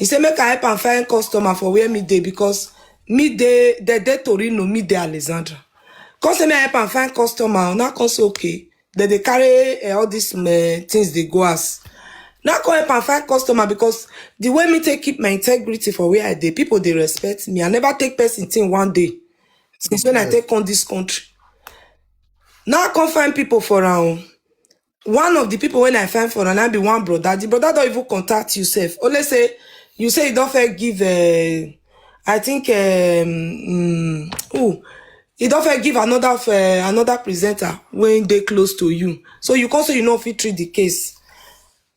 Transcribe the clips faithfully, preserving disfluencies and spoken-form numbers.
He say make I help am find customer for where me dey, because me dey, they dey Torino, me dey Alexandra. Come say me I help am find customer. Now come say okay. Then they carry uh, all these uh, things they go as. Now come help am find customer, because the way me take keep my integrity for where I dey, people they respect me. I never take person thing one day since when I take on this country. Now I come find people for am. One of the people when I find for am, I be one brother. The brother don't even contact you sef. Only say you say you don't fair give. Uh, I think um, mm, oh, you don't fair give another of uh, another presenter when they close to you. So you can't say you know fit treat the case.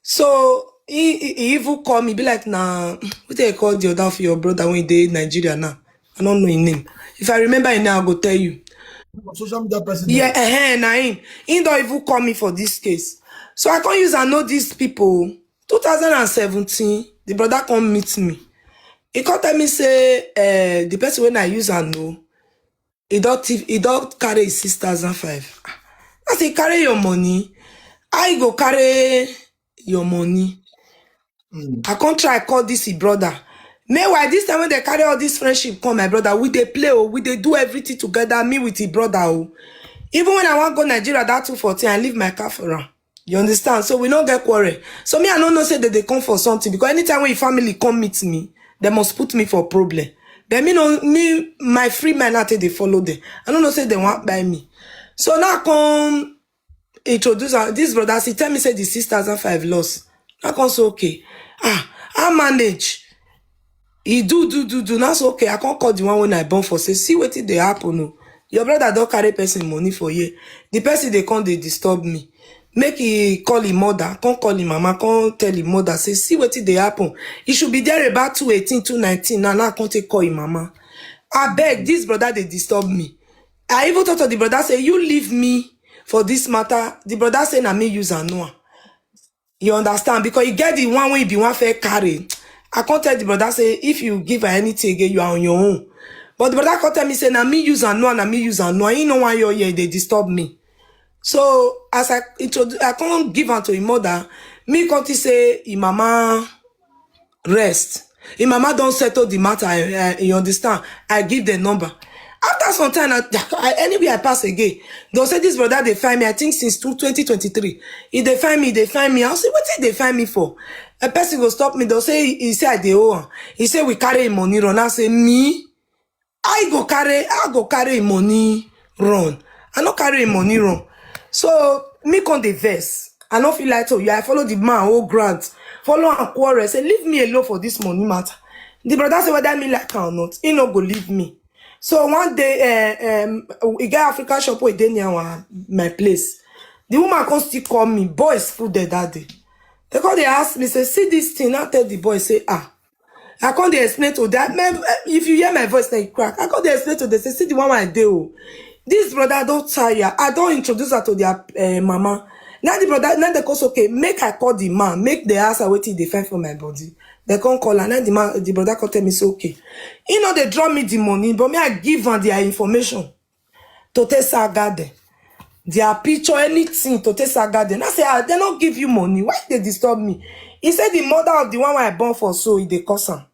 So he, he, he even call me, be like, nah, what they call the other for your brother when they Nigeria now? I don't know his name. If I remember his name, I'll go tell you. Social media person. Yeah, eh, eh, na him. He don't even call me for this case. So I can't use I know these people. two thousand seventeen, the brother come meet me. He come tell me say uh, the person when I use I know, he don't thief, he don't carry his six thousand five. I say carry your money. I go carry your money. Mm. I can't try call this his brother. Meanwhile, this time when they carry all this friendship come, my brother, we they play, oh, we they do everything together, me with his brother. Oh. Even when I want go Nigeria, that two fourteen, I leave my car for her. You understand? So we don't get quarrel. So me, I don't know say that they come for something, because anytime when your family come meet me, they must put me for problem. But me no me my free mind not they follow them. I don't know say they want buy me. So now come introduce am. This brother, he tell me say the six thousand five loss. I come say okay. Ah, I manage. He do do do do. That's okay. I can't call the one when I born for say see what did they happen. No, your brother don't carry person money for you. The person they come they disturb me. Make he call him mother, can't call him mama, can't tell him mother. Say see what did they happen. He should be there about two eighteen, two nineteen. Now now I can't take call him mama. I beg this brother they disturb me. I even talk to the brother say you leave me for this matter. The brother say na me use Anoa. You understand? Because you get the one when you be one fair carry. I can't tell the brother say if you give her anything again, you are on your own. But the brother can't tell me say na me use Anoa, na me use Anoa. He no one your year they disturb me. So as I introduce, I can't give her to his mother. Me can't say his mama rest. His mama don't settle the matter. I, I, you understand? I give the number. After some time, I, I, anywhere I pass again, they'll say this brother they find me. I think since two- twenty twenty-three, if they find me, they find me. I'll say, what did they find me for? A person go stop me. They'll say he, he say I dey owe am. He say we carry him money run. I say me, I go carry, I go carry him money run. I no carry him money run. So me come the verse. I no feel like to you. I follow the man who grant, follow and quarrel. Say leave me alone for this money matter. The brother say whether me like her or not, he no go leave me. So one day, uh, um, he get African shop wey dey near our, my place. The woman come still call me. Boys full there that day. They come they ask me say see this thing. I tell the boy say ah. I come they explain to that man. If you hear my voice, like crack. I come they explain to them say see the one I dey oh. This brother don't tire. I don't introduce her to their uh, mama. Now the brother now they call okay. Make I call the man. Make the ask her wetin they find for my body. They come call her. Now the man, the brother come tell me say okay. He know they draw me the money, but me I give her their information to take saga them. Their picture, anything to take saga them. I say ah, they not give you money. Why they disturb me? He said the mother of the one I born for so he dey cause am.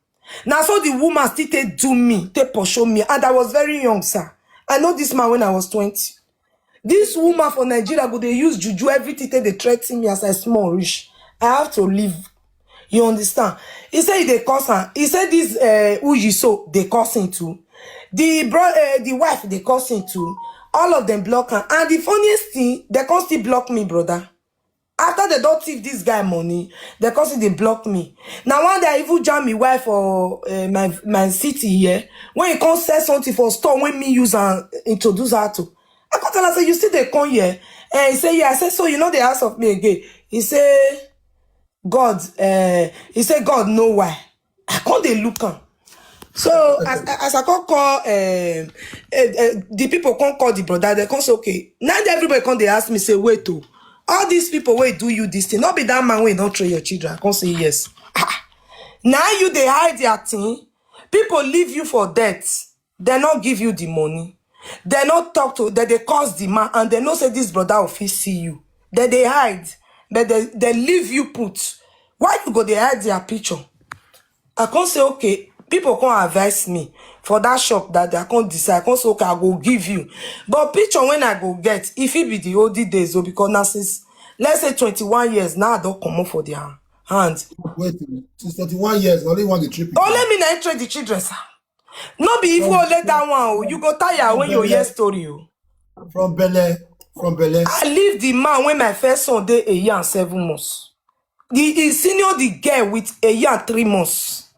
Now so the woman still take do me, take pursue me, and I was very young, sir. I know this man when I was twenty. This woman for Nigeria go they use juju everything take they threaten me as I small rich. I have to leave. You understand? He said they cause her. He said this uh, Uji so they cause him too. The bro, uh, the wife they cause him too. All of them block her. And the funniest thing, they can't still block me, brother. After they don't thief this guy money, they cause they block me. Now one day I even jam my wife for uh, my my city here. When he come sell something for store, when me use and introduce her to, I come tell her say you still they come here. And he say yeah. I say so you know they ask of me again. He say God. Uh, he say God know why. I come they look am. So as as I come call uh, uh, uh, the people come call the brother, they come say okay. Now everybody come they ask me say wait oh, all these people wey do you this thing, not be that man wey don't train your children. I come say yes. Ah, now you they hide their thing. People leave you for debt. They not give you the money. They not talk to. They they cause the man and they know say this brother will fit see you. They they hide. But they they leave you put. Why you go they hide their picture? I come say, okay, people come advise me for that shop that day. I come decide, I come say, okay, I go give you. But picture when I go get, if it be the olden days, oh, because now since, let's say, twenty-one years, now I don't come up for their hand. Wait, since thirty-one years, only one the trip. Don't let me na train the children, sir. No be even only that one. Oh, you go tire when you hear story. Oh. From Bele, from Bele. I leave the man when my first son dey a year and seven months. The he senior the girl with a year and three months.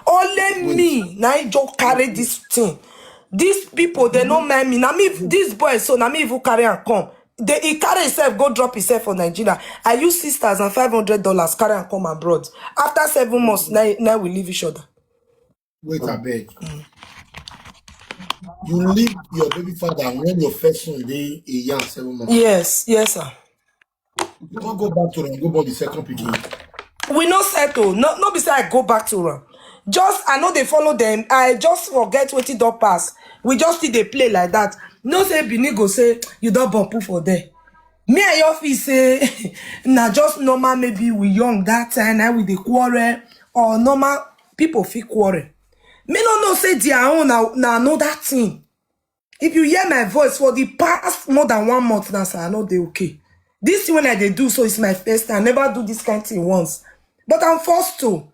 Only me, now I just carry this thing. These people, they no mind me. Now me, this boy, so now me even carry and come. They, he carry himself, go drop himself for Nigeria. I use six thousand five hundred dollars, carry and come abroad. After seven months, now, now we leave each other. Wait, I beg. You leave your baby father when your first son dey a year and seven months. Yes, yes, sir. You can't go back to and go born the second pikin. We no settle. No, no be say I go back to am. Just I know they follow them. I just forget wetin don pass. We just still dey play like that. No say Bini go say you don born put for there. Me and your feel say na just normal, maybe we young that time, now we dey quarrel or normal people fit quarrel. Me no know say their own na, na another thing. If you hear my voice for the past more than one month now, sir, I no dey okay. This thing when I dey do so is my first time. I never do this kind thing once. But I'm forced to.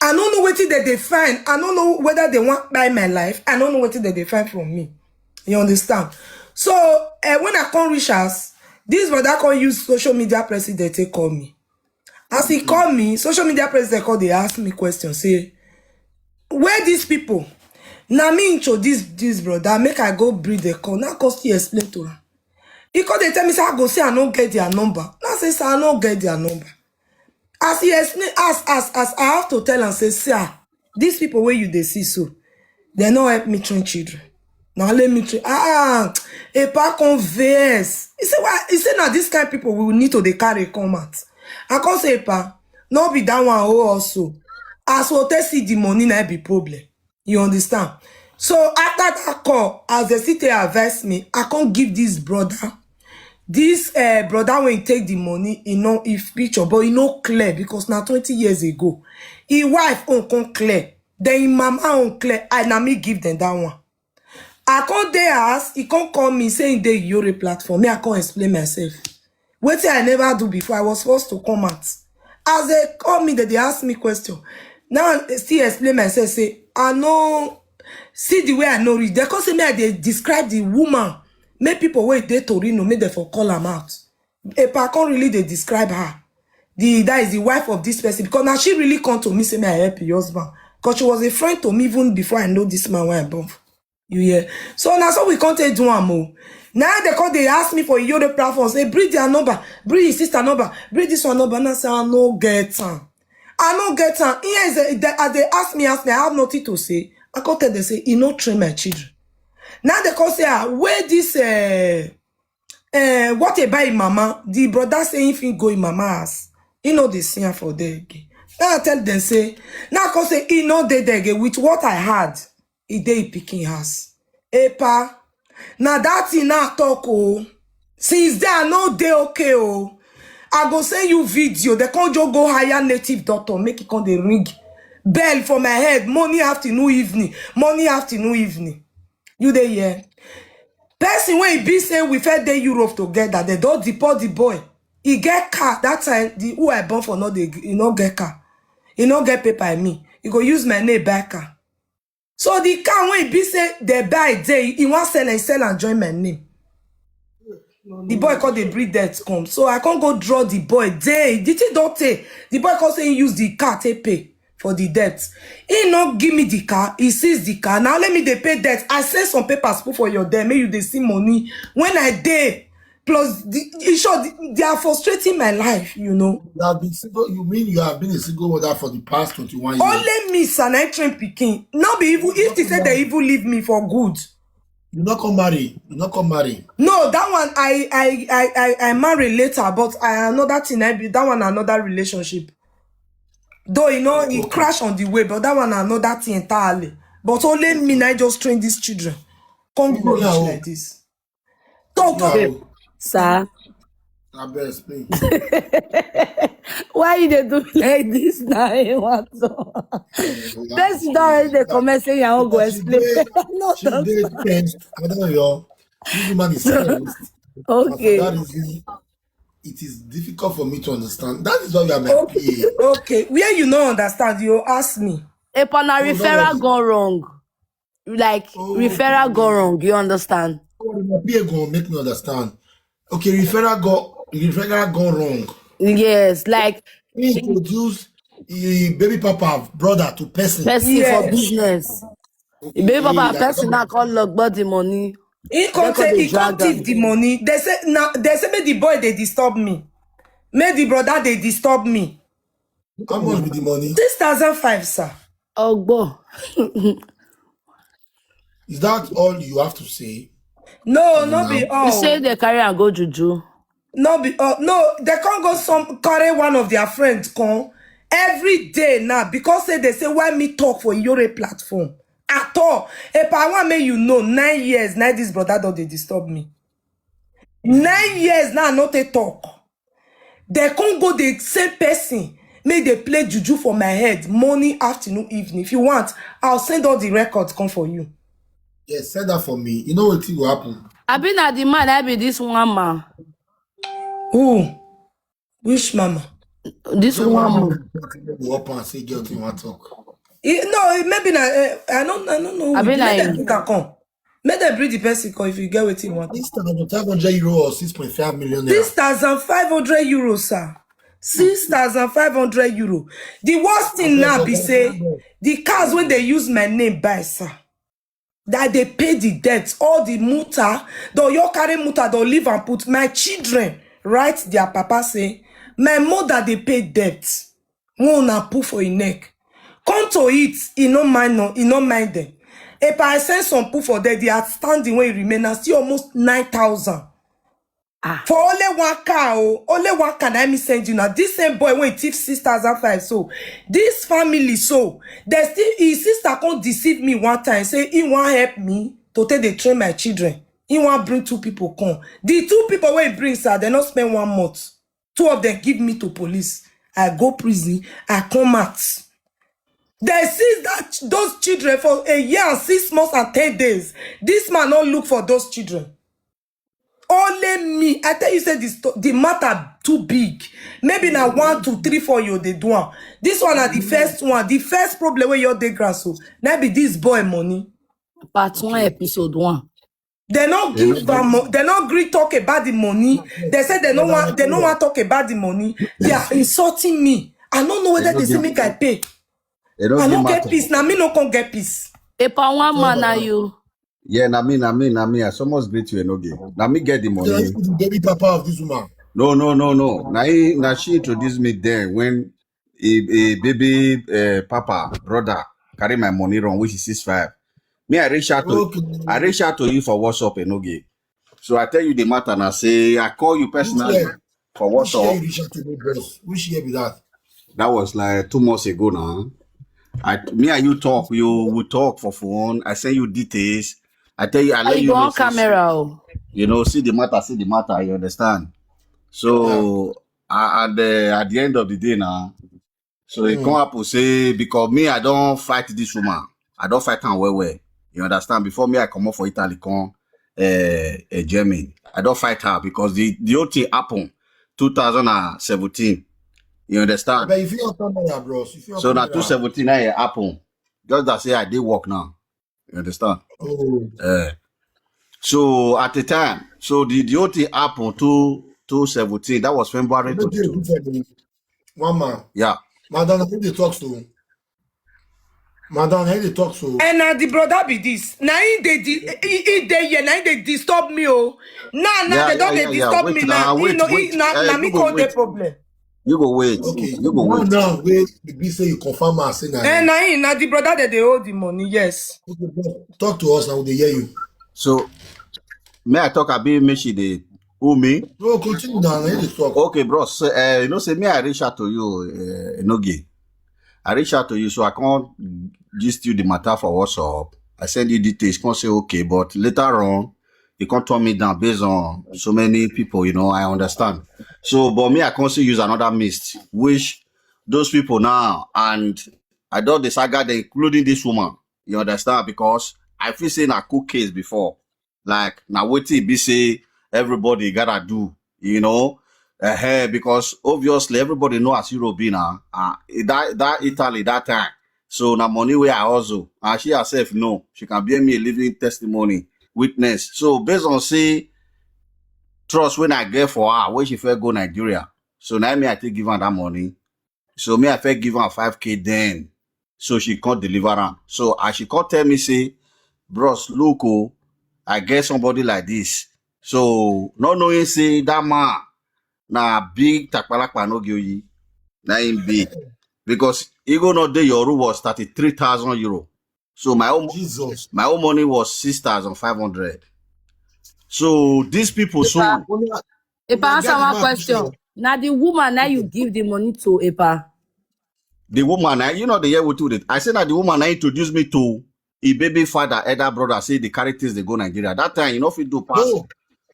I don't know wetin they dey find. I don't know whether they want buy my life. I don't know wetin they dey find from me. You understand? So, eh, when I come reach house, this brother come use social media president take call me. As he call me, social media president call dey ask me question, say, "Where these people?" Na me introduce this brother, make I go bring the call. Now, cause he explain to her. He call dey tell me, say, "I go say I no get their number." Now say, "Sir, I no get their number." As he explain, as, as, as I have to tell am, say, "Sir, these people wey you dey see so, they no help me train children. Now let me train." Ah, a pack on vex. He say, "Why?" He say, "Now this kind of people we need to dey carry come out." I come say, "Pa, no be that one oh also. As we take see the money, na be problem." You understand? So after that call, as the city advised me, I can't give this brother. This uh, brother when he take the money, he know if picture, but he no clear because now twenty years ago. His wife own come clear. Then his mama own clear. I na me give them that one. I come dey house, he come call me, say he dey Yore platform. Me, I come explain myself. Wetin I never do before, I was forced to come out. As they call me, they, they ask me question. Now I still explain myself, say, I no see the way I no reach. They come say me, I dey describe the woman. Make people wey dey Torino, make them for call am out. Epa come really dey describe her. The, that is the wife of this person. Because now she really come to me, say me, I help your husband. Because she was a friend to me even before I know this man when I born. You hear? So now so we can't take do am o. Now they call, they ask me for your platform, say, "Bring their number, bring his sister number, bring this one number." And I say, "I no get am. I no get am." Here is a, they, as they ask me, ask me, I have nothing to say. I can't tell them, say, "He no train my children." Now they call say, "Ah, where this, uh, uh, what about him mama?" The brother say, "If he go in mama house, he no dey see am for there again." Now I tell them, say, now I come say, "He no dey there again. With what I had, he dey in picking house." Epa, now that thing now talk, oh. Since there, I no dey okay, oh. I go send you video. They can't just go hire native doctor, make it come dey ring bell for my head. Morning, afternoon, evening. Morning, afternoon, evening. You dey hear? Person wey e be say we first dey Europe together, they don deport the boy. He get car that time. The who I born for no dey, he no get car. He no get paper. I mean, he go use my name buy car. So the car wey e be say they buy dey, he wan sell and sell and join my name. The boy come dey bring debt come. So I can't go draw the boy. Dey, the thing don take. The boy come say he use the car take pay for the debt. He no give me the car. He seize the car. Now let me dey pay debt. I send some papers put for your there. Make you dey see money. When I dey, plus the, in short, the, they are frustrating my life, you know. You have been single. You mean you have been a single mother for the past twenty-one years? Only me, sir, na train picking. No be even if they say they even leave me for good. You not come marry. You not come marry. No, that one I I I I, I marry later, but I another thing. I be that one another relationship. Though you know it crash on the way, but that one another thing entirely. But only me, I just train these children. Come grow Yeah, reach oh. Like this. Talk. Yeah, Babe, oh. Sir, I better explain. Why you dey do me like this now? Person don already dey comment say your own go explain. No, She dey tensed. I don't know. This woman is tensed. And for Okay. that reason, it is difficult for me to understand. That is why you are my Okay, P A. okay. Where you no understand, you ask me. Upon a No, no, referral no. Gone wrong. Like, referral gone Okay. Wrong. You understand? Oh, my P A go make me understand. Okay, referral go referral gone wrong. Yes, like, He introduce the baby papa brother to person. Person for Yes. Business. Okay, Baby papa that person now call luck body money. He come They call take, the he come drag thief the am. Money. They say now, they say make the boy they disturb me. Make the brother they disturb me. How much be the money? Six thousand five, sir. Ogbo. Is that all you have to say? No, For not be now? You all. Say they carry and go juju. No be all. No, they can't go some carry one of their friends come every day now because say they say why me talk for your platform at all. If I want make you know, nine years now this brother don't they disturb me. Nine years now not a talk. They can't go the same person. Make they play juju for my head morning, afternoon, evening. If you want, I'll send all the records come for you. Yes, send that for me. You know what will happen? I been at the man, I be this one man. Who? Which mama? This Tell one her man. Go up and say, "Girl, you want talk?" Eh, no, eh, maybe na, eh, I don't, I don't know. I been Let them like, bring her come. Let them bring the person come if you get what you want. This time, five hundred euro or six point five million naira. Six thousand five hundred euros, sir. Six thousand five hundred euro. The worst thing now be say the cars when they use my name buy, sir, that they pay the debt, all the muta, they'll you carry muta, they'll leave and put my children write their papa say my mother they pay debt. One na put for his neck. Come to it, he no mind no, he no mind them. If I send some put for there, the outstanding when remain now still almost nine thousand. Ah. For only one car, oh, only one car I me send you now. This same boy when thief six thousand five. So this family, so they still his sister can't deceive me one time. Say he won't help me to take the train my children. He won't bring two people come. The two people when he brings, sir, they not spend one month. Two of them give me to police. I go prison. I come out. They seize that those children for a year and six months and ten days. This man not look for those children. Only me. I tell you, say this the matter too big. Maybe now one, two, three, four you they do am. This one are the first one. The first problem where your day grass so. That be this boy money. Part one, episode one. They not give them. Mo- they not agree talk about the money. They say they no want. They no want talk about the money. They are insulting me. I don't know whether they say make I pay. They don't I give no get matter. Peace. Now me no can get peace. Upon one man, now you. Yeah, na me, na me, na me. I so much greet you, Enoge. Na me get the Then money. you be the baby papa of this woman. No, no, no, no. Na he, na she introduced me then when a, a baby uh, papa brother carry my money run, which is six five. Me, I reach out to Okay. I reach out to you for WhatsApp, Enoge. So I tell you the matter and I say I call you Which personally year? for Which year you WhatsApp. reach out to me, boss? Which year be that? That was like two months ago now. I me and you talk. You will talk for phone. I send you details. I tell you, I How let you you go know. On Say, camera? Oh? You know, see the matter, see the matter. You understand? Yeah. So uh, at the at the end of the day now, so it Mm. come happen say because me I don't fight this woman. I don't fight her well well. You understand? Before me I come up for Italy, come uh, uh, Germany. I don't fight her because the the whole thing happened two thousand and seventeen. You understand? But if you have camera, bros, if you have So now camera, two seventeen now it happen. Just that say I did work now. You understand? Oh, Uh, so at the time, so the, the whole thing happened to two seventeen. That was February let me tell you twenty-two. Something. One man, Yeah. Madam, I think they talk so. Madam, I think they talk so. And now the brother be this. Now he they di- he, he they here. Now they disturb me. Oh, now now Yeah, they yeah, don't they yeah, yeah. disturb Wait me now, now. He wait, no he wait. now Uh, now me you go call the wait. Problem. You go wait. Okay, You go one wait. Now we be say you confirm and say na And you. Now he now the brother that they hold the money. Yes. Okay, bro, talk to us and we dey hear you. So may I talk a bit? Make she dey who me? No, continue now. Let us talk. Okay, bro. So, uh, you know, say me, I reach out to you, uh, Enoge. I reach out to you, so I can't gist you the matter for WhatsApp. I send you details, can't say okay, but later on, e come turn me down based on so many people, you know, I understand. So, but me, I come still use another mist, which those people now, and I don dey saga them, including this woman, you understand, because I feel say na cook case before. Like, na wetin e be say everybody gotta do, you know. Uh, because obviously everybody know as Europe be now. Uh, that, that Italy that time. So na money wey I hustle. And she herself know. She can bear me a living testimony, witness. So based on say trust when I get for her, when she first go Nigeria. So now me, I take give her that money. So me, I first give her five K then. So she can't deliver am. So as she can't tell me, say, "Bros, look, oh, I get somebody like this." So not knowing say that man na big takpalakpa no give you, na him be. Because he go not dey your room was thirty-three thousand euro. So my own, Jesus. My own money was six thousand five hundred. So these people, so Epa, Epa, answer one question. Now the woman now you give the money to, Epa. The woman, I, you know, the year we do it. I say that the woman I introduced me to a baby father, elder brother, say the characters they go Nigeria. That time, you know, if you do pass.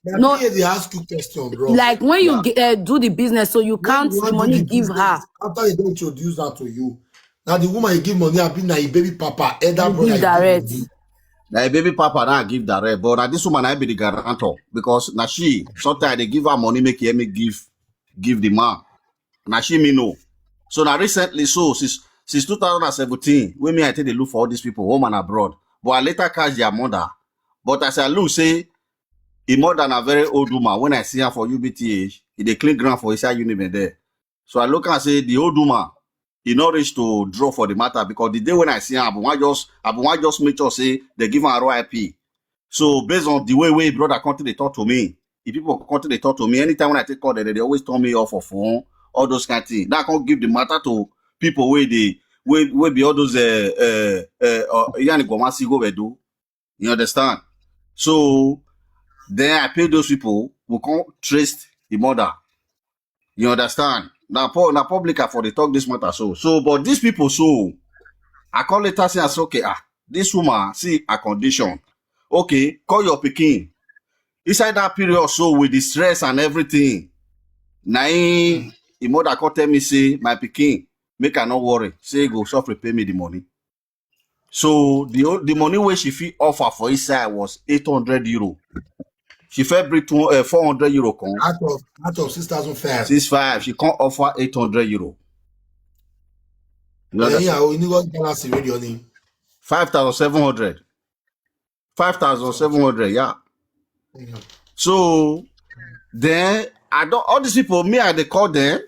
No, no, they ask you question, bro. Like when you, yeah, uh, do the business, so you count the money, give her. After they don't introduce that to you, now the woman you give money, I be now a baby papa, elder brother. Direct. Now a baby papa now give direct, but now this woman I be the guarantor because now she sometimes they give her money, make me give give the man. Now she me know. So now recently, so since since two thousand seventeen, when me I take the look for all these people, home and abroad. But I later catch their mother. But as I look, say, the mother na very old woman. When I see her for U B T H, e dey clean ground for inside Uniben there. So I look and say the old woman, e no reach to draw for the matter because the day when I see her, I be wan just, I be wan just make sure say they give her R I P. So based on the way wey brother country they talk to me, if people country they talk to me, anytime when I take call, they, they always turn me off for phone, all those kind of things. Now I can't give the matter to people where they, where, where be all those, uh, uh, uh, uh, Yanni Gomasi go do. You understand? So then I pay those people who can't trace the mother. You understand? Now, pu- now public are for the talk this matter. So, so, but these people, so I call later say, I say, "Okay, ah, this woman, see a condition. Okay, call your pikin." Inside that period, so with the stress and everything, now him, him mother come tell me, say, "My pikin, make I not worry. Say, go suffer, pay me the money." So the o- the money where she fit offer for inside was eight hundred euro. She fit bring two, uh, four hundred euro come. Out of out of six thousand five. Six five. She can't offer eight hundred euro. You Yeah, understand? Yeah, we need one balance already on him. Five thousand seven hundred. Five thousand seven hundred, yeah. Yeah. So then I don't, all these people, me, I they call them.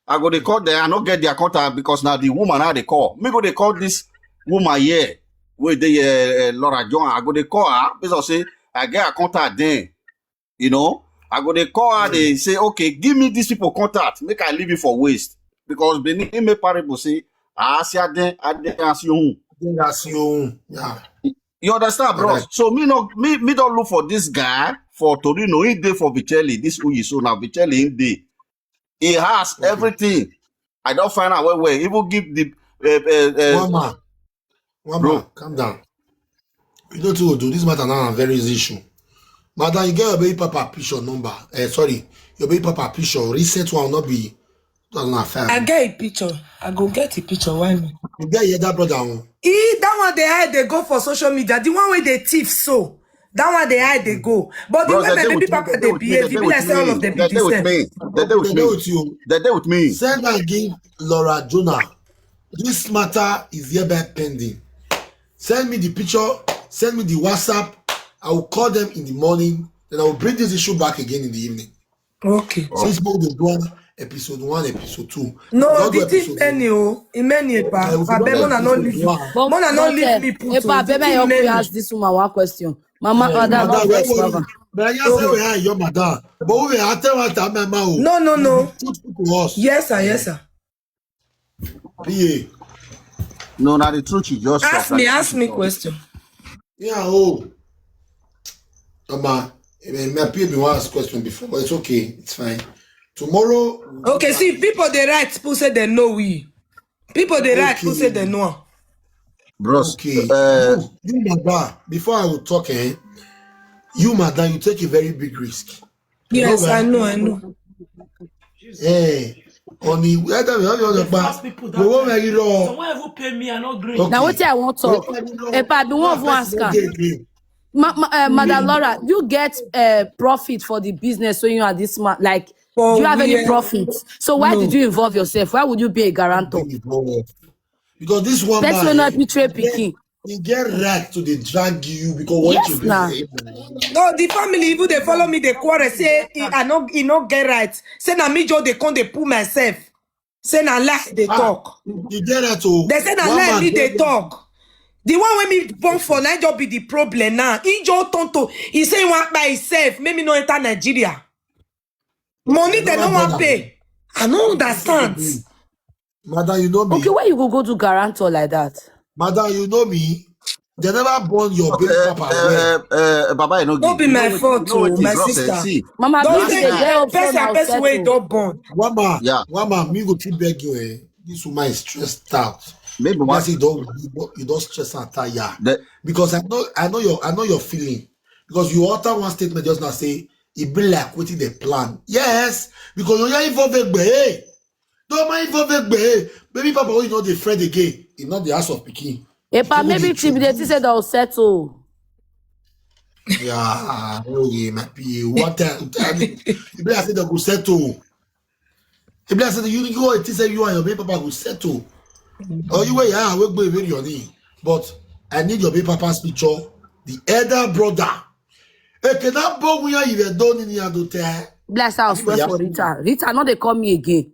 I go they call them. I not get their contact because now the woman now they call. Me go they call this woman here. Where they uh, uh, Laura John. I go they call her. Because I say I get a contact then. You know, I go they call her. They say, "Okay, give me these people contact. Make I leave it for waste." Because Benin me parable say, "I see them, I dey ask you." They ask you. Yeah. You understand, bro? Correct. So me no me me don't look for this guy for Torino. He dey for Vicelli. This Uyi so now Vicelli he dey. He has Okay. everything. I don't find out where where. Even give the uh, uh, uh, One man, one Bro. man, calm down. You know what to do. This matter now a very easy issue. Madam, you get your baby papa picture number. Eh, sorry, your baby papa picture. Recent one will not be two thousand five. I get a picture. I go get a picture. Why me? You get your elder brother one. He that one they hide they go for social media. The one where they thief so. That one they hide they go. But the Bros, way they my dey baby with me. papa They dey they with me. behave, They e dey be like with say all me. of them be They the dey with same. me. They dey with They dey me. with you. They dey with me. Send and give Laura Jonah. This matter is hereby pending. Send me the picture. Send me the WhatsApp. I will call them in the morning. Then I will bring this issue back again in the evening. Okay. Since we dey do am episode one, episode two. No, the thing many o, e many epa. Abeg, mona no leave me. Mona no leave me put o. Epa, abeg, make I ask this woman one question. Mama, other one first, Baba. But I say we are your madam. But we are tell what I mama o. No, no, no. Truth to us. Yes, sir. Yes, sir. P A. No, now the truth you just Ask me, ask me question. Yeah, oh. Mama, I mean, my P A be one ask question before, but it's okay. It's fine. Tomorrow. Okay, see, people they write, people say they know we. People they write, people say they know. Bros, okay. Uh, you, you, Baba, before I will talk, eh, You, madam, you take a very big risk. You Yes, know I why? know, I know. Eh, on the whether we have your The back, first people we that won't time. make it all. Someone even pay me, I not agree. Okay. Now what I want We talk. won't make it all. Epa, be one One of us person no can. dey again. Ma, ma, uh, Madam Laura, you get uh, profit for the business when you are this man. Like, do For you have any where? profit? So why did No. you involve yourself? Why would you be a guarantor? Be involved. Because this one Person man, will eh, not betray he get, picking. he get right to the drag you because what Yes, you do now. for him. No, the family even they follow me, they quarrel, say, "I, I no, I no get right." Say, "Na me, Joe, they come, they pull myself." Say, "Na lie, they Ah, talk." you get right to They say, "Na one lie, man me, get they right. talk." The one when me born for Niger be the problem now. He just turn to, he say, he want by himself, make me no enter Nigeria. Money they Another no want brother. Pay. I no understand. Madam, you know Okay, me. Where you go go do guarantor like that? Madam, you know me. They never born your baby Uh, papa well. uh, uh, Baba, you know, No you be know my what, fault, you know what oh, the my girl said. sister. See, Mama, Don't this last say is a time, girl person from and person wey Australia. don born. Wama, yeah, Wama, me go keep beg you, eh. This woman is stressed out. Maybe That's one. it. Don't you don't, you don't stress and tire. The, Because I know I know your I know your feeling. Because you utter one statement just now say it be like wetin dey plan. Yes, because you are involved egbe. Hey, don't mind involved egbe. Hey, baby papa, you know the friend again. It's not the house of pikin. Epa, People maybe dey T V they choose. Say they'll settle. Yeah, okay, my P A. What time? If I say they go settle. If I say you go, it is you and your baby papa go settle. Or you were yeah, we go with your name. But I need your baby papa's picture. The elder brother. Ekena bogu ya ive doni ni adote. Bless house People well ya. For Rita. Rita, no, they call me again.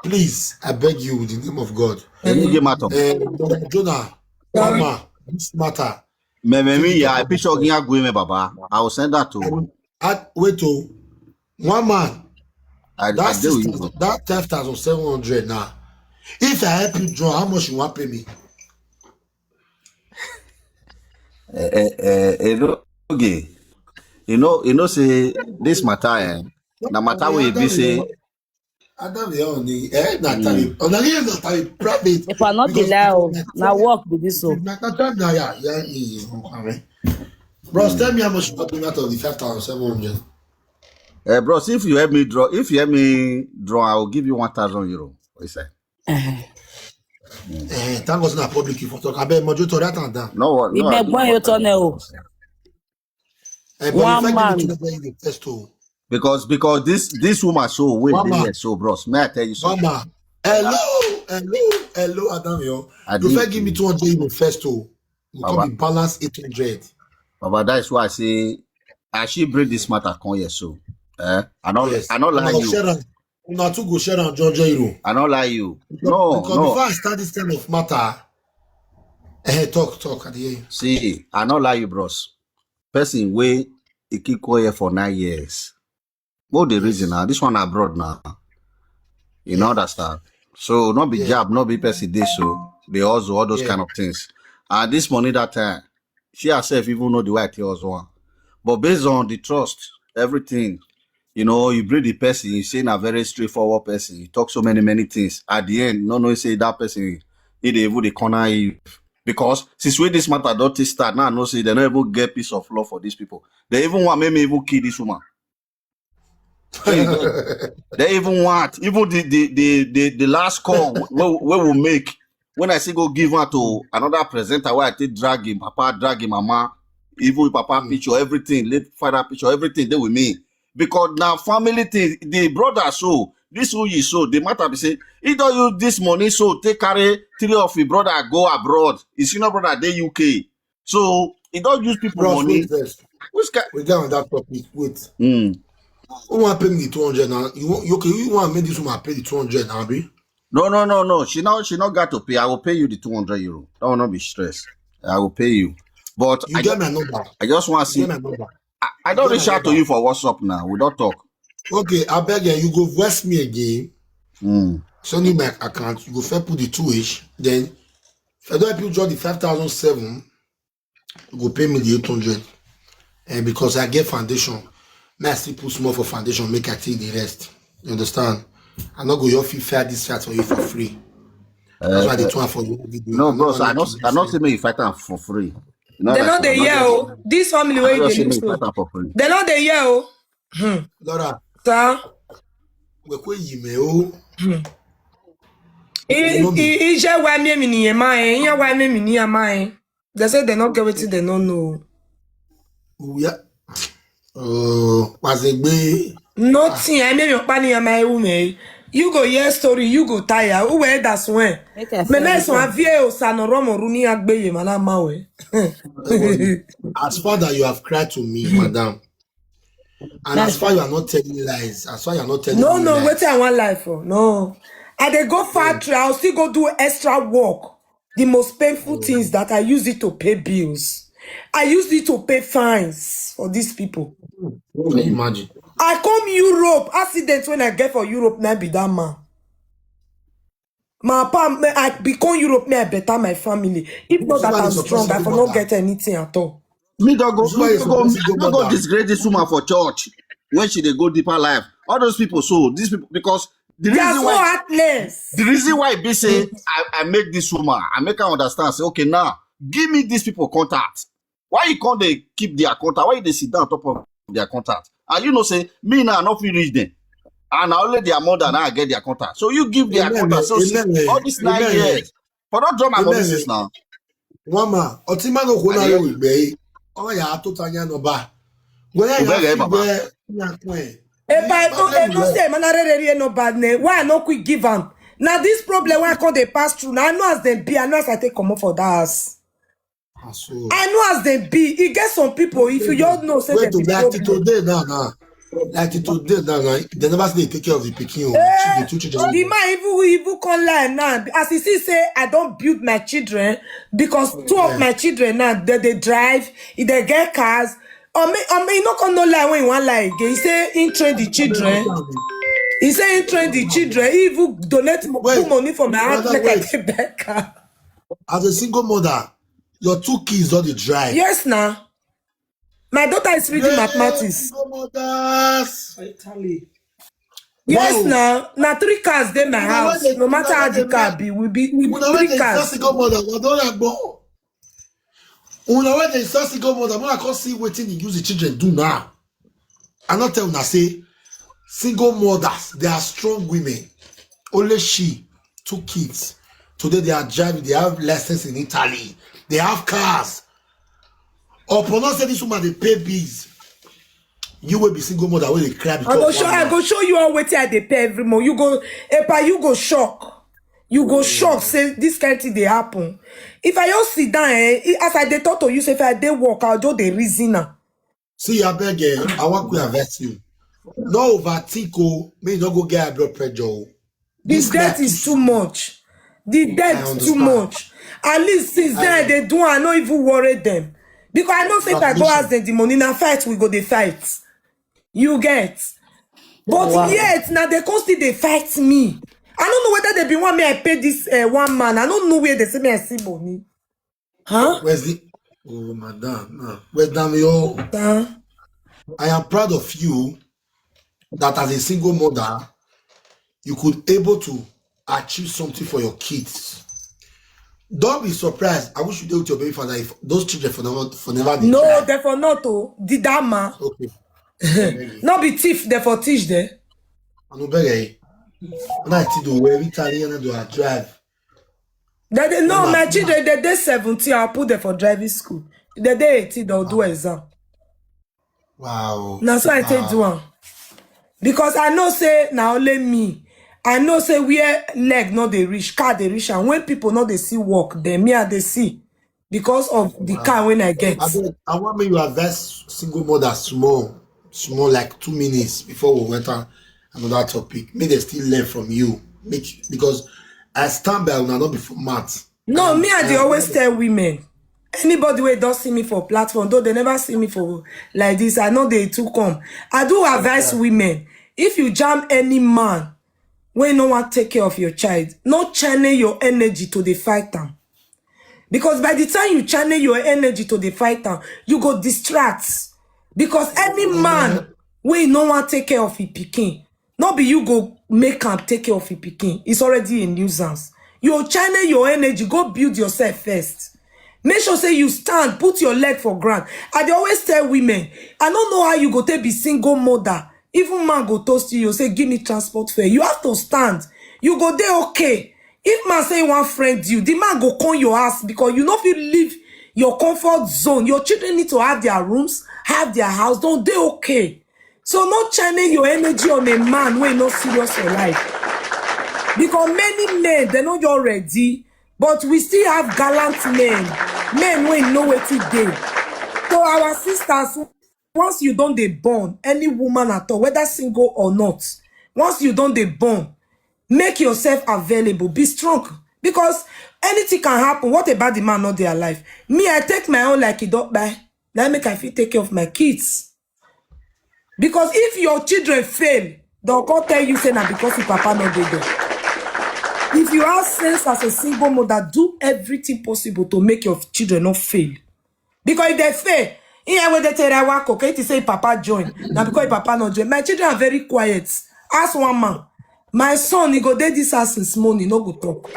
Please, I beg you with the name of God. Any game at all. Eh, Brother Jonah, Mama, this matter. Me, me, Take me, it yeah, up I on picture yourself. Oginya Guime, Baba. I will send that to. I will, I, wait, oh, one man. I, That I deal with six you, thousand, bro. That five thousand seven hundred now. If I help you draw, how much you want pay me? Eh, eh, eh, eh, no, okay. You know, you know, say this matter, eh? Na matter Okay, wey be Adam, say you know, Adam, you only, eh, not Mm. time. On the real, not time private. If I not Because allow, it is now my work with this. So It is my time now, yeah, yeah, yeah, yeah. Bros, tell me how much you want pay me out of the five thousand seven hundred. Eh, bros, if you help me draw, if you help me draw, I will give you one thousand euro. What you say? Eh, Eh, thank God na public you for talk. I bet moderator that and down. No, what? No, I do Ìgbẹ́gbọ́n yóò tọ́nà o. Eh, but One if I man. give you two hundred, you first oh. Because because this this woman so wait Mama. There, so bros, may I tell you something? Mama, hello, hello, hello, Adam, yo. I You did first give me you. Two hundred, you first oh. You come Baba. Be balance eight hundred. Baba, that's why I say I should bring this matter come here so. Eh? I don't Yes. I don't lie Una you. Share am. Una two go share am, John Jairo. I don't lie you. Because, No, because no. Before I start this kind of matter, eh, talk, talk, I dey hear you. See, I don't lie you, bros. Person wey he keep quiet for nine years. What the reason now? This one abroad now. You know Yeah. Understand? So not be Yeah. Job, not be person this so they also all those Yeah. Kind of things. And this money that time, she herself even know the way I tell us one. But based on the trust, everything, you know, you bring the person, you say na very straightforward person, you talk so many, many things. At the end, no, no, you say that person, he dey even dey corner you. Because since when this matter don't take start, now I know say they don't even get piece of law for these people. They even want make me even kill this woman. There you go. They even want even the the the the, the last call where, where we make when I say go give her to another presenter where I take drag him, papa drag him, mama, even papa Mm. Picture, everything, late father picture, everything they with me. Because now family thing, the brother so this who you so the matter be say he don't use this money so take carry three of his brother go abroad. His senior brother dey U K. So he don't use people Bros, money. Wait first. Which kind? We get on that topic. Wait. Mm. Who want pay me the two hundred now? You want you okay? You want make this woman pay the two hundred now, be? No, no, no, no. She not she not got to pay. I will pay you the two hundred euro. That will not be stress. I will pay you. But You I, get ju- my number. I just want to You see. get my number. I, I don't You get reach my out to number. You for WhatsApp now. We don't talk. Okay, I beg you. You go voice me again. Mm. Send me my account. You go first put the two ish. Then if I don't help you draw the five thousand seven, you go pay me the eight hundred. And because I get foundation, may I still put small for foundation, make I take the rest. You understand? I not go your fee fair this chat for you for free. That's why they Uh, turn for you. Video. no, I no bros. want I make not. you I not free. Say me you fight am for free. Dem no dey hear o. This family wey you dey look so, dem no dey hear o. Laura, Sir, we kwe yime o. i- i- ije wa mi emi ni yema eh, iye wa mi emi ni yama eh. They say they no get wetin they no know. Uya. Oh, was a gbe. Nothing. I mean, your pani and my woman. You go hear story. You go tire. Who were that's when? Make I Me me find so avie o sano romo runi agbe ye mana mawe. As far that you have cried to me, madam, and as far you are not telling lies, as far you are not telling No, me no, lies, wetin I want life for? No. I dey go factory. I'll still go do extra work. The most painful things that I use it to pay bills. I use it to pay fines for these people. Can you imagine? I come Europe. Accident when I get for Europe, na be that man. My papa, me, I become Europe, me, I better my family. If not that I'm strong, I for not get anything at all. Me don't go, This one me is don't go, supposed to go me don't go back. Disgrace this woman for church when she dey go deeper life. All those people, so these people, because the They are reason so why heartless. the reason why be say I, I make this woman, I make her understand. Say, okay, now give me these people contact. Why you can't they keep their contact? Why they sit down on top of their contact? And you know, say me now, I not feel reach them, and I only their mother now I get their contact. So you give their Amen, contact. So see, amen, all these nine amen. Years, for not draw my money Amen. Since now. Mama, Otima no kona Aye. Igbe. Oh ya, to tanya no ba. Where Igbe, ya Baba. Igbe? Nya kwe. If I don't, if no say, man, I really no bad name. Why I no quick give am? Now this problem why I come dey pass through. Now I know as they be. I know as I take come up for that house. Ah, so. I know as they be. E get some people. If you all know, say Wait they to be like problem. Today now now. Like today now now. They never say they take care of the pikin. Oh. Eh, The two children. The man even even come lie now as he see say I don't build my children because two of my children now they, they drive, they get cars. I mean, I mean, not come no lie when you want lie again. He say he train the children. He say he train the children. He even donate mo- Wait, put money for my house brother, like I wait. take back car. As a single mother, your two kids don't dey drive. Yes, now my daughter is reading Yeah, mathematics. Single mothers. Italy. Yes, Wow. Now now three cars dey my Una wey house. dey- No matter una how wey the dey car make- be, we be we Una wey three dey cars. First single mother, una don like go. Una wey dey first single mother, una come see wetin dey use the children do now. I not tell una say single mothers, they are strong women. Only she, two kids. Today they are driving, they have lessons in Italy, they have cars. Upon us say this woman they pay bills. You will be single mother when they cry I because go one show I man. Go show you all wetin I dey pay every month. You go epa, you go shock. You go shock say this kind thing dey happen. If I just sit down, eh, as I dey talk to you, say if I dey work, I'll just dey reason am. See, I beg, eh, I want to invest you. No overthink, oh, me no go get high blood pressure. Oh. This debt is too much. The debt too much. At least since then they do, I no even worry them because I know say if I go ask them the money, na fight we go dey fight. You get? But yet now they come still dey fight me. I don't know whether they be want me I pay this uh, one man. I don't know where they say me I see money. Huh? Where's the? Oh, madam, no. Where's Damio? Huh? I am proud of you that as a single mother, you could able to achieve something for your kids. Don't be surprised. I wish you did with your baby father if those children for never for never dey No, try. Therefore not to. Did that man? Okay. Not be thief, therefore teach them. I no beg. When I see the way Italian do a drive. They, they, no, Mama. My children, they they seventeen, I'll put them for driving school. They they eighteen, they'll do exam. Wow. Now so I take do one. Because I know say now only me. I know say where leg not they reach, car they reach, and when people not they see work, then me I they see because of the car when I get. I, beg, I want me you address single mother small, small like two minutes before we went on another topic. May they still learn from you. Make because I stand by una not be for mad. No, me I dey always tell women. Anybody wey don see me for platform, though they never see me for like this, I know they too come. I do advise women, if you jam any man wey no wan take care of your child, no channel your energy to dey fight am. Because by the time you channel your energy to dey fight am, you go distract. Because any man wey no wan take care of him pikin, no be you go make am take care of him pikin. It's already a nuisance. You channel your energy, go build yourself first. Make sure say you stand, put your leg for ground. I dey always tell women, I no know how you go take be single mother. Even man go toast you, you say, "Give me transport fare." You have to stand. You go dey okay. If man say he wan friend you, the man go come your house because you no fit leave your comfort zone. Your children need to have their rooms, have their house. Don't dey okay. So no channel your energy on a man wey no serious for life. Because many men, they no just ready, but we still have gallant men, men wey know wetin dey. So our sisters, once you don dey born, any woman at all, whether single or not, once you don dey born, make yourself available, be strong. Because anything can happen. What about the man not dey alive? Me, I take my own like e don kpai. Na make I fit take care of my kids. Because if your children fail, they'll come tell you say na because your papa no dey there. If you have sense as a single mother, do everything possible to make your children not fail. Because if they fail, in a way they tell her, "Wako, can't say papa join." Now because papa not join. My children are very quiet. Ask one man. My son, he go dey this house since morning, no go talk.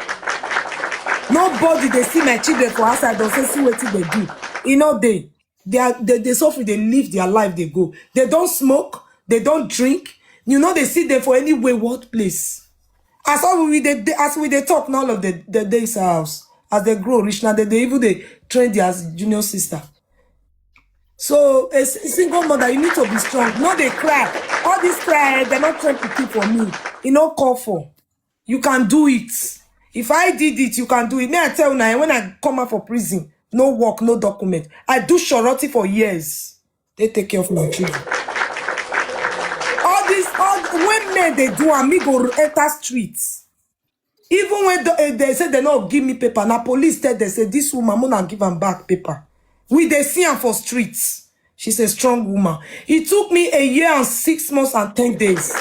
Nobody they see my children for outside, don't say see what they do. You know they they are they, they suffer, they live their life, they go. They don't smoke, they don't drink. You know they see them for any wayward place. As all we they, they- as we they talk now of the, the days house, as they grow rich now, they, they even they train their junior sister. So a s- single mother, you need to be strong. No, they cry. All this cry, they're not trying to keep for me. You know, call for. You can do it. If I did it, you can do it. Me, I tell you now, when I come out for prison, no work, no document. I do shorty for years. They take care of my children. All this, all when men they do, and me go enter streets. Even when the, eh, they say they no give me paper, now police tell they say this woman, mona give am back paper. We they see am for streets. She's a strong woman. It took me a year and six months and ten days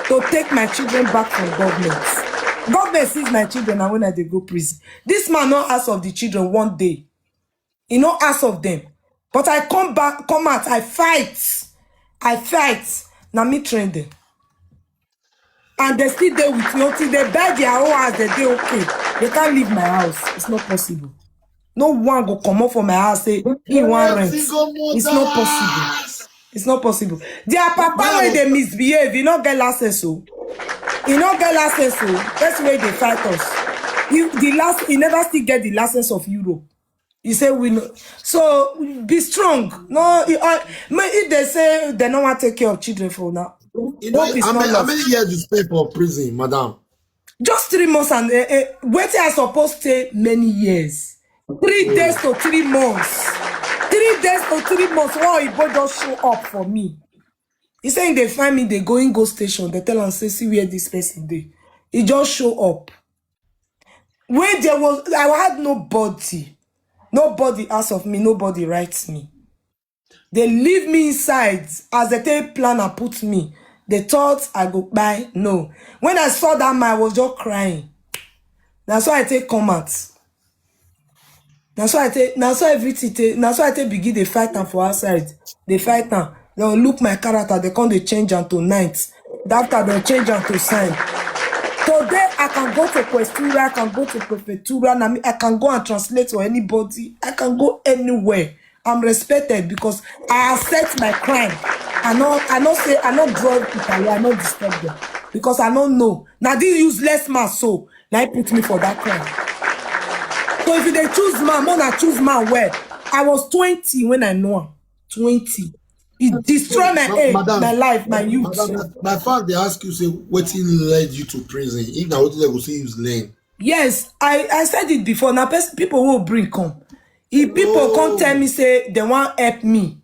to take my children back from government. Government sees my children and when I they go prison. This man not ask of the children one day. He not ask of them. But I come back, come out, I fight. I fight. Now me train them. And they still there with me until they buy their own house, they dey okay. They can't leave my house. It's not possible. No one go come up for my house say he want rent. It's not possible. It's not possible. Their papa when they misbehave, he not get license so. He not get license so. That's why they fight us. He, the last, he never still get the license of Europe. He say we know. So be strong. No, he, uh, if they say they don't want to take care of children for now. You know, Hope is how not many, how lost. Many years you spend for prison, madam? Just three months and uh, uh, waiting I supposed to stay many years. Three days to three months. Three days to three months. Why Igbo just show up for me? He saying they find me, they go in go station. They tell and say, see where this person dey. He just show up. When there was, I had nobody. Nobody asked of me, nobody writes me. They leave me inside as they take plan and put me. They thought I go buy. No. When I saw that man, I was just crying. That's why I take come out. That's why I take. That's why everything. Take, that's why I take begin. They fight am for outside. They fight am. They look my character. They come. They change am to night. After they change am to sign. Today I can go to Questura. I can go to Prefectura. And I, mean, I can go and translate for anybody. I can go anywhere. I'm respected because I accept my crime. I know. I know. Say I know. Drug Italy. I know disturb them because I don't know. Now this useless man so now he put me for that crime. So if you dey choose man, more na choose man well. I was twenty when I know him. Twenty. It destroy my Ma- age, madam, my life, my youth. Madam, my, my fans they ask you say what led you to prison. If na what they go say you learn. Yes, I I said it before. Now pers- people will bring come. If people come tell me say they want help me,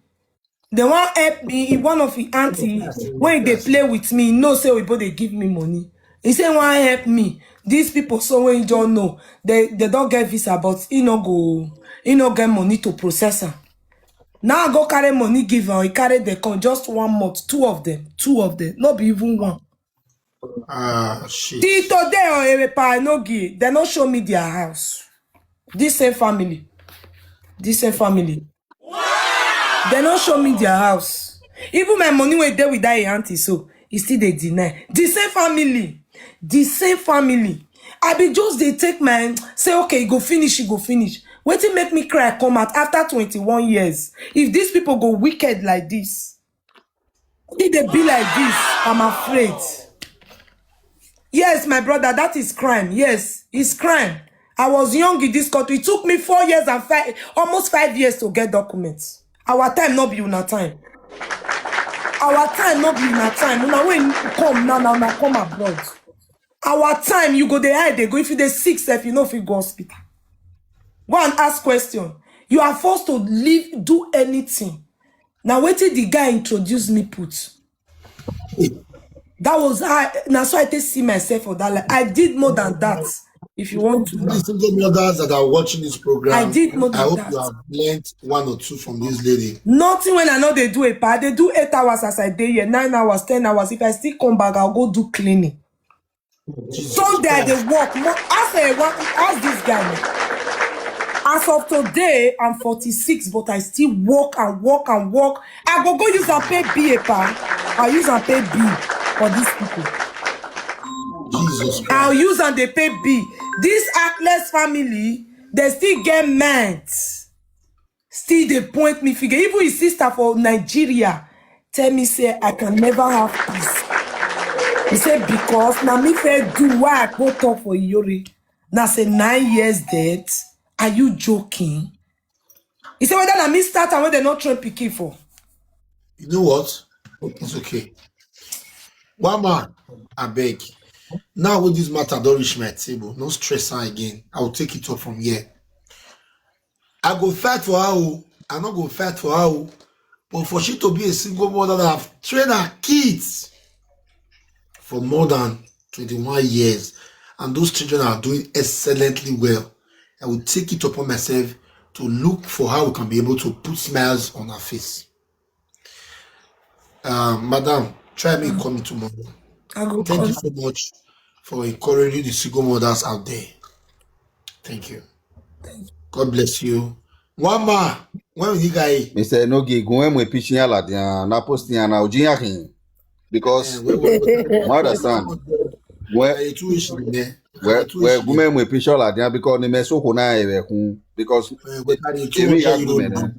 they want help me. If one of the auntie when they play with me, no say we both they give me money. He say want help me. These people so when you don't know, they they don't get visa, but he no go, he no get money to process am. Now I go carry money give am. He carry the con just one month, two of them, two of them, not be even one. Ah, shit. Till today or Erepa Enogi, they no show me their house. This same family, this same family, they no show me their house. Even my money wey dey with that auntie, so he still dey deny. The same family, the same family. I be just dey take my say okay, e go finish, e go finish. Wetin make me cry come out after twenty-one years? If these people go wicked like this, if they be like this, I'm afraid. Yes, my brother, that is crime. Yes, it's crime. I was young in this country. It took me four years and five, almost five years to get documents. Our time not be una time. Our time not be una time. Una when come now, now, now come abroad. Our time, you go dey hide, they go. If you dey sick, sef, you no fit go hospital. Go and ask question. You are forced to leave, do anything. Now, wait till the guy introduce me put. That was how, now so I take see myself for that. Like, I did more than that. If you want to, These single mothers that are watching this program, I did more I than hope that. You have learned one or two from this lady. Nothing when I know they do a part. They do eight hours as I dey here, nine hours, ten hours. If I still come back, I'll go do cleaning. Jesus Sunday I Christ. dey work. Mo- Ask a work. Ask this guy. As of today, I'm forty-six, but I still work and work and work. I go go use and pay B A pa. I use and pay B for these people. Jesus I'll Christ. Use and they pay B. This Atlas family, they still get meant. Still they point me figure. Even his sister for Nigeria tell me say I can never have peace. He said because now me fair do why I go talk for Yori. Now say nine years dead. Are you joking? He said whether na me start and when they not train pikin for. You know what? It's okay. One man, I beg. Now with this matter, don't reach my table. No stress her again. I will take it up from here. I go fight for her. Oh. I not go fight for her. Oh. But for she to be a single mother that have trained her kids for more than twenty-one years, and those children are doing excellently well, I will take it upon myself to look for how we can be able to put smiles on her face. Uh, madam, try me coming tomorrow. I go Thank call. You so much for encouraging the single mothers out there. Thank you. God bless you. One ma, when you guy, Mister Enogi, gwen mwe pishin ala dia na post ya na ujin ya hin. Because we we I understand. Gwen we two ish there. we we gume mwe pishin ala dia because ni me so ko na ewe kun because We carry two emi ya hundred euro. Gume na.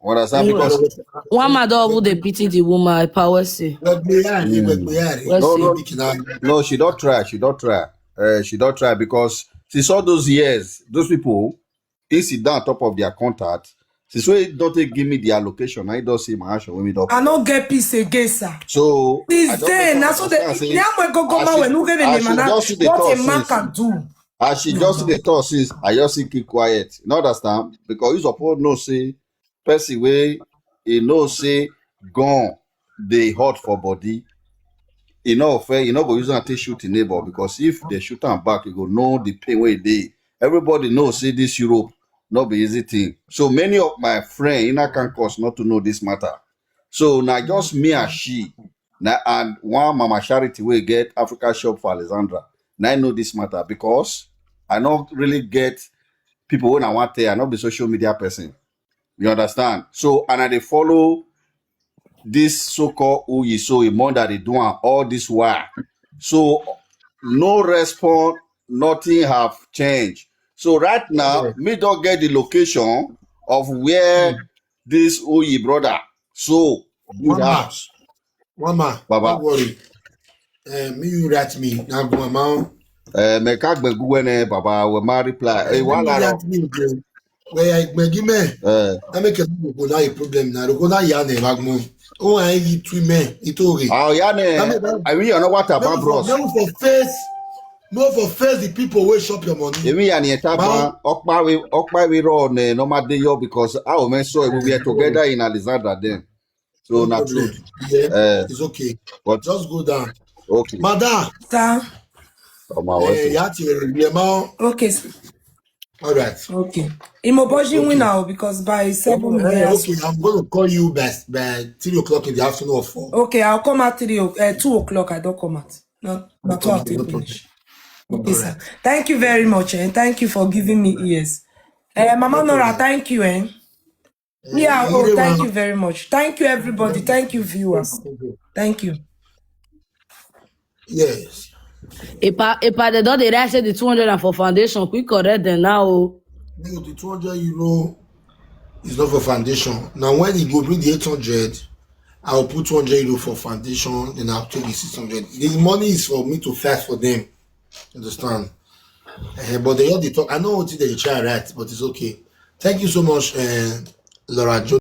You understand? Because One man don even dey pity the woman, I power say. But we are, but we are. Well, No, see. no, Make it now. No, she don't try. She don't try. Uh, she don't try because since all those years, those people, they sit down on top of their contact. Since when don't they give me their location, I don't see my action when we don't. I no get peace again, sir. So Since I don't then, make na so they understand say now we go go I man should, when who get I the should man just see the what talk a man since. Can do. As she just dey talk since, I just see keep quiet. You know understand? Because you suppose know say person wey e know say gun dey hot for body. E no fair, e no go use am take shoot im neighbor because if they shoot am back, e go know the pain wey e dey. Everybody know say this Europe no be easy thing. So many of my friends in that campus not to know this matter. So now just me and she, now and one Mama Charity wey get Africa shop for Alexandra. Now I know this matter because I not really get people when I want to. I not be social media person. You understand? So and I dey follow this so-called Uyi so a month that they do am all this while. So no response, nothing have changed. So right now, me don't get the location of where this Uyi brother so build One ma, house. One ma, Baba. Don't worry. Uh, me you write me. Now go mama. Uh, me ka gbe Google ne baba we ma reply. Hey, Me wala you no. Write me again. Where I gbegi me. Uh, I make a go na a problem na. Go na ya ne bagmo. Oh, I eat three men. It okay. Oh yeah ne. That make that I mean you know what Make about we for, bros. make we for face, make we for face the people wey chop your money. Emi ya ni eta Ma- ba okpa we okpa we ro ne no ma dey yo because I will make sure we were together in Alexandra then. So No na true. problem. Yeah, Eh, it's okay. but Just go down. Okay. Madam, Sir. Oh my eh, wife. you have to be more. Okay, sir. All right. Okay. Imoboji Okay. Win now because by seven Eh, years. Okay, I'm going to call you best by three o'clock in the afternoon or four. Okay, I'll come at three o- uh, two o'clock. I don't come at. Not not No twelve problem, no problem. finish. Okay, sir. Thank you very much, and thank you for giving me ears. Uh, Mama Nora, thank you, eh? Yeah, oh, thank you very much. Thank you, everybody. Thank you, viewers. Thank you. Yes. Epa, epa, they don dey write say the two hundred and for foundation. Quick correct them now. Oh. No, the two hundred euro is not for foundation. Now, when he go bring the eight hundred, I'll put two hundred euro for foundation, then I'll take the six hundred. The money is for me to fight for them. Understand? Eh, but they all dey talk. I know what they try, right? But it's okay. Thank you so much, uh, Laura Jones.